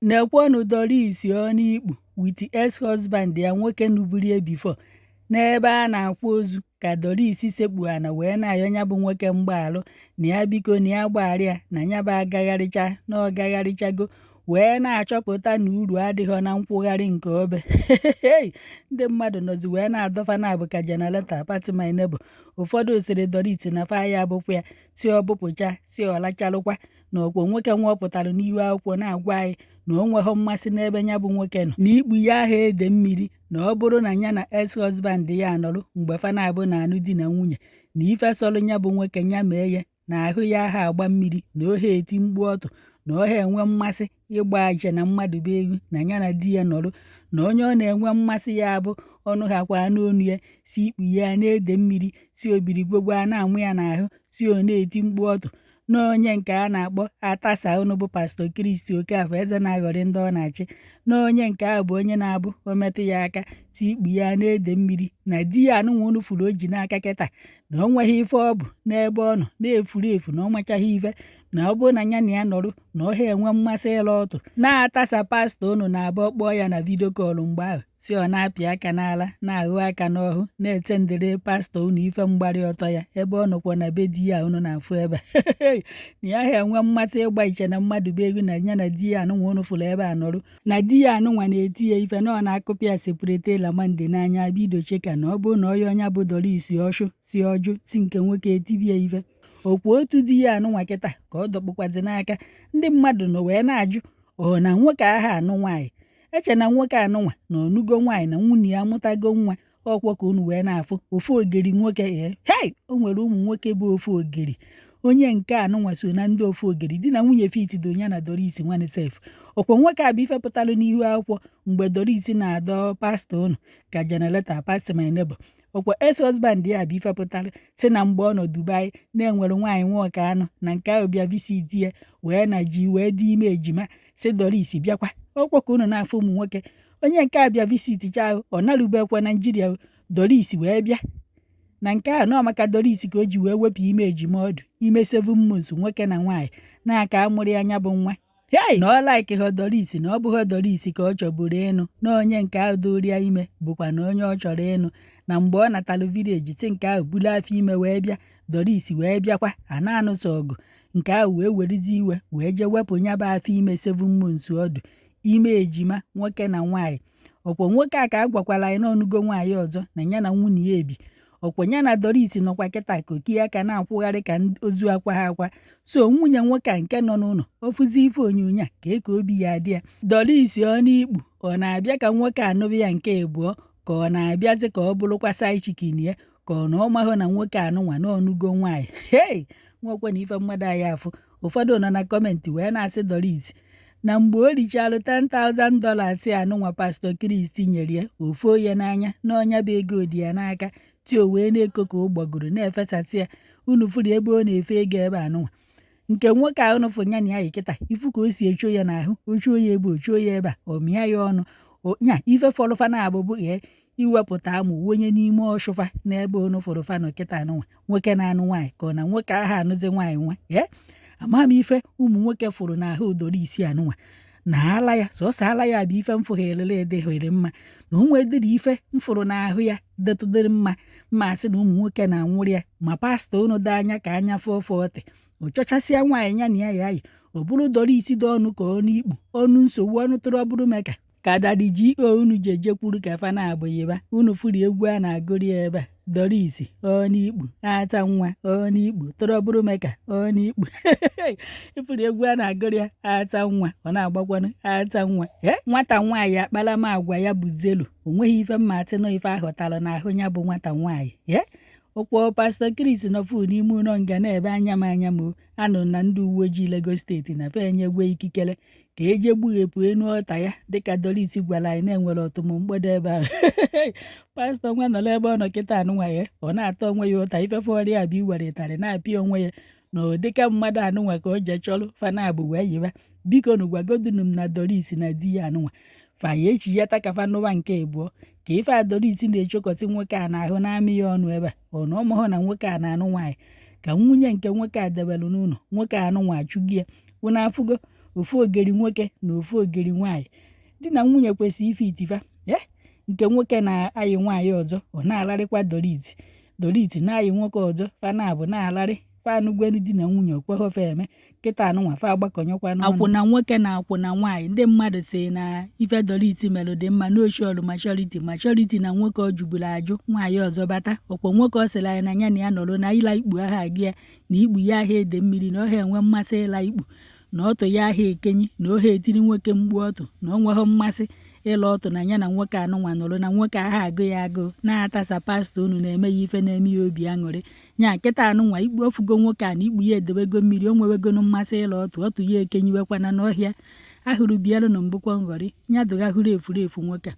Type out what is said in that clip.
Nekwanụ Doris Onikpu with ex-husband ya, nwoke nụburie before, n'ebe a na-akwa ozu ka Doris sekpu ana wee na-ayọ ya bụ nwoke mgbaghalụ na ya biko, na ya gbaghara ya, na ya bụ agagharịcha na ọ gagharịchago wee na-achọpụta na uru adịghọ na nkwụgharị nke obe. Ndị mmadụ nọzi wee na-adọfa na-abụ ka generator party my neighbor. Ụfọdụ sịrị Doris na fa ya abụkwa ya si ọbụpụcha si ọlachalụkwa na ọkwa nwoke nwa ọ pụtara n'ihu akwụkwọ na-agwa anyị na o nweghọ mmasị n'ebe ya bụ nwoke nọ, na ikpu ya ahụ ede mmiri, na ọ bụrụ na ya na ex-husband ya nọrọ mgbe fa na-abụ na anụ di na nwunye, na ife sọrọ ya bụ nwoke ya mee ya, na ahụ ya aha agba mmiri, na ohe eti mgbu ọtụ, na ọha enwe mmasị ịgba iche na mmadụ bụ egwu, na ya na di ya nọrọ, na onye ọ na-enwe mmasị ya bụ ọnụ ha kwa n'onu ya si ikpu ya na-ede mmiri, si obiri gwogwa na-amụ ya n'ahụ, si ọ na-eti mkpu ọtụ, na onye nke a na-akpọ atasa unu bụ Pastor Chris Okafor, eze na-aghọrị ndị ọ na-achị, na onye nke ahụ bụ onye na-abụ o metụ ya aka si ikpu ya na-ede mmiri, na di ya anụnwa unu furu o ji n'aka kịta, na o nweghị ife ọ bụ n'ebe ọ nọ na-efuru efu, na ọ machaghị ife, na ọ bụrụ na ya na ya nọrọ, na ọ ha enwe mmasị ịla ọtụ na-atasa. Pastọ unu na-abụ kpọọ ya na video call mgbe ahụ, si ọ na-apị aka n'ala, na-ahụ aka n'ọhụ, na-ete ndịrị pastọ unu ife mgbarị ọtọ ya ebe ọ nọkwa na be di ya unu na-afụ ebe na ya ha enwe mmasị ịgba iche na mmadụ bụ egwu, na ya na di ya anụnwa unu fụrụ ebe a nọrụ, na di ya anụnwa na-eti ya ife, na ọ na-akụpịa separate lamande n'anya bido cheka, na ọ bụrụ na ọya ọnya bụ Doris ọshụ si ọjụ si nke nwoke etibie ife okwu otu di ya anụnwa kịta ka ọ dọkpụkwazi n'aka. Ndị mmadụ nọ wee na-ajụ ọ na nwoke ahụ anụ nwaanyị eche na nwoke anụnwa na ọnụgo nwaanyị, na nwunye ya amụtago nwa. Ọkwọ ka unu wee na-afụ ofu ogeri nwoke. Ee, hei, o nwere ụmụ nwoke bụ ofu ogeri. Onye nke anụnwa so na ndị ofu ogeri di na nwunye fit do ya na Doris nwanne sef. Ọkwa nwoke a bụ ife pụtalụ n'ihu akwụkwọ mgbe Doris na-adọ pastọ unu ka generator party my neighbor. Ọkwa ex-husband ya bụ ife pụtara si na mgbe ọ nọ Dubai na-enwere nwaanyị nwoke anụ, na nke ahụ bịa visit ya wee na ji wee dị ime ejima, si Doris bịakwa. Ọkwa ka unu na-afụ ụmụ nwoke. Onye nke a bịa visit cha ahụ, ọ narubekwa Naijiria, Doris wee bịa na nke a nọọ maka Doris ka o ji wee wepụ ime ejima ọdụ ime 7 months nwoke na nwaanyị na-aka amụrụ ya anya bụ nwa. Hei, na ọ like họ Doris, na ọ bụghị Doris ka ọ chọburu ịnụ, na onye nke ahụ doro ya ime bụkwa na onye ọ chọrọ ịnụ. Na mgbe ọ natalụ village, si nke ahụ buru afọ ime wee bịa, Doris wee bịakwa a na-anụso ọgụ, nke ahụ wee werezi iwe wee jee wepụ ya bụ afọ ime 7 months ọdụ ime ejima nwoke na nwaanyị. Ọkwa nwoke a ka a gwakwara anyị n'ọnụgo nwaanyị ọzọ, na ya na nwunye ya ebi. Ọkwa ya na Doris nọkwa kịta ka okie aka na-akwụgharị ka ozu akwa ha akwa. So nwunye nwoke a nke nọ n'ụlọ ofuzi ife onyonyo a ka eke obi ya adị ya. Doris Onikpu ọ na-abịa ka nwoke anụbụ ya nke abụọ, ka ọ na-abịazi ka ọ bụrụkwa side chicken ya, ka ọ na ọ mahụ na nwoke anụnwa n'ọnụgo nwaanyị? Hei, nwekwe na ife mmadụ anyị afụ. Ụfọdụ nọ na comment wee na-asị Doris na mgbe o richalụ $10,000 anụnwa Pastor Chris nyere ya, ofuo ya n'anya na ọnya bụ ego dị ya n'aka tio wee na-eko ka ụgbọgụrụ na-efesasị ya. Unu fụrụ ebe ọ na-efe ego ebe anụnwa nke nwoke ahụ nụfụ ya na ya yi kịta, ifu ka o si echuo ya n'ahụ, o chuo ya ebe o chuo ya ebe a, ọ mịa ya ọnụ nya. Ife fọrọfa na-abụbụ ee iwepụta amụ wonye n'ime ọchụfa n'ebe unu fụrụ fa nọ kịta anụnwa, nwoke na-anụ nwaanyị, ka ọ na nwoke ahụ anụzi nwaanyị nwa. Ee, ama m ife ụmụ nwoke fụrụ n'ahụ Doris anụnwa na ala ya sọsọ ala ya bụ ife mfụgherịrị edeghere mma, na o nwedịrị ife mfụrụ n'ahụ ya detụdịrị mma mma asị na ụmụ nwoke na-anwụrụ ya. Ma pastọ unu dị anya ka anya fọfọtị, ọ chọchasịa nwaanyị ya na ya ya yi, ọ bụrụ Doris dị ọnụ ka ọnụ ikpu ọnụ nsogbu ọnụ tụrụ ọ bụrụ meka ka Daddy G.O unu ji ejekwuru ka fa na-abụghịba. Unu fụrụ egwu a na-agụrụ ya ebe a, Doris Onikpu ata nwa Onikpu tụrụ meka Onikpu. Ifuru egwu a na-agụrụ ya, ata nwa, ọ na-agbakwanụ ata nwa. Ee, nwata nwaanyị akparamagwa ya bụ zelo. O nweghị ife mma atị nọ ife ahụtalụ n'ahụ ya bụ nwata nwaanyị. Ee, ụkwụ Pastor Chris nọfụ n'ime ụlọ nga na-ebe anya m anya m anụ na ndị uwe ojii Lagos State na fe enyegwe ikikere ka eje gbughepụ enu ọta ya, dịka Doris gwara anyị na-enwere ọtụmụmkpọdo ebe ahụ. Pastọ nwa nọrọ ebe ọ nọ kịta anụnwa ya, ọ na-ata onwe ya ụta. Ifefe ọrịa bụ iwere ịtarị na-apịa onwe ya na ụdịka mmadụ anụnwa ka o jee chọrọ fanabụ wee yiba. Biko nụ, gwagodunu m na Doris na di ya anụnwa fa ya echi ya takafa n'ụwa nke abụọ ka ife a Doris na-echokọtị nwoke a n'ahụ na-amị ya ọnụ ebe a, ọ na ọmụhụ na nwoke a na-anụ nwaanyị, ka nwunye nke nwoke a debelụ n'ụlọ nwoke anụnwa achụgi ya. Unu afụgo Ofu ogeri nwoke na ofu ogeri nwaanyị, di na nwunye kwesịrị ife itifa. Ee, nke nwoke na-ayị nwaanyị ọzọ, ọ na-alarịkwa Doris. Doris na-ayị nwoke ọzọ, fa na-abụ na-alarị fa anụgwenu di na nwunye okweghọfe eme. Kịta anụnwa fa agbakọnyekwa n'ọnụ. Akwụna nwoke na akwụna nwaanyị. Ndị mmadụ si na ife Doris melụ dị mma n'oshiọlụ maturity maturity na nwoke ọ jụburu ajụ, nwaanyị ọzọ bata. Ọkwa nwoke ọ sịrị anyị na ya na ya nọrọ na ịla ikpu aha agụ ya, na ikpu ya aha ede mmiri, na ọha enwe mmasị ịla ikpu, na ọtụ ya aha ekenyi, na oha etiri nwoke mgbu ọtụ, na ọ nweghị mmasị ịla ọtụ, na ya na nwoke anụnwa nọrọ na nwoke aha agụ ya agụụ, na-atasa pastọ unu na-eme ya ife na-eme ya obi aṅụrị. Nya kịta anụnwa ikpu ofugo nwoke a na ikpu ya edewego mmiri, o nwewegonu mmasị ịla ọtụ, ọtụ ya ekenyiwekwana n'ọhịa ahụrụ bielụ na mbụkwa nghọrị ya dụghahụrụ efurefu nwoke a.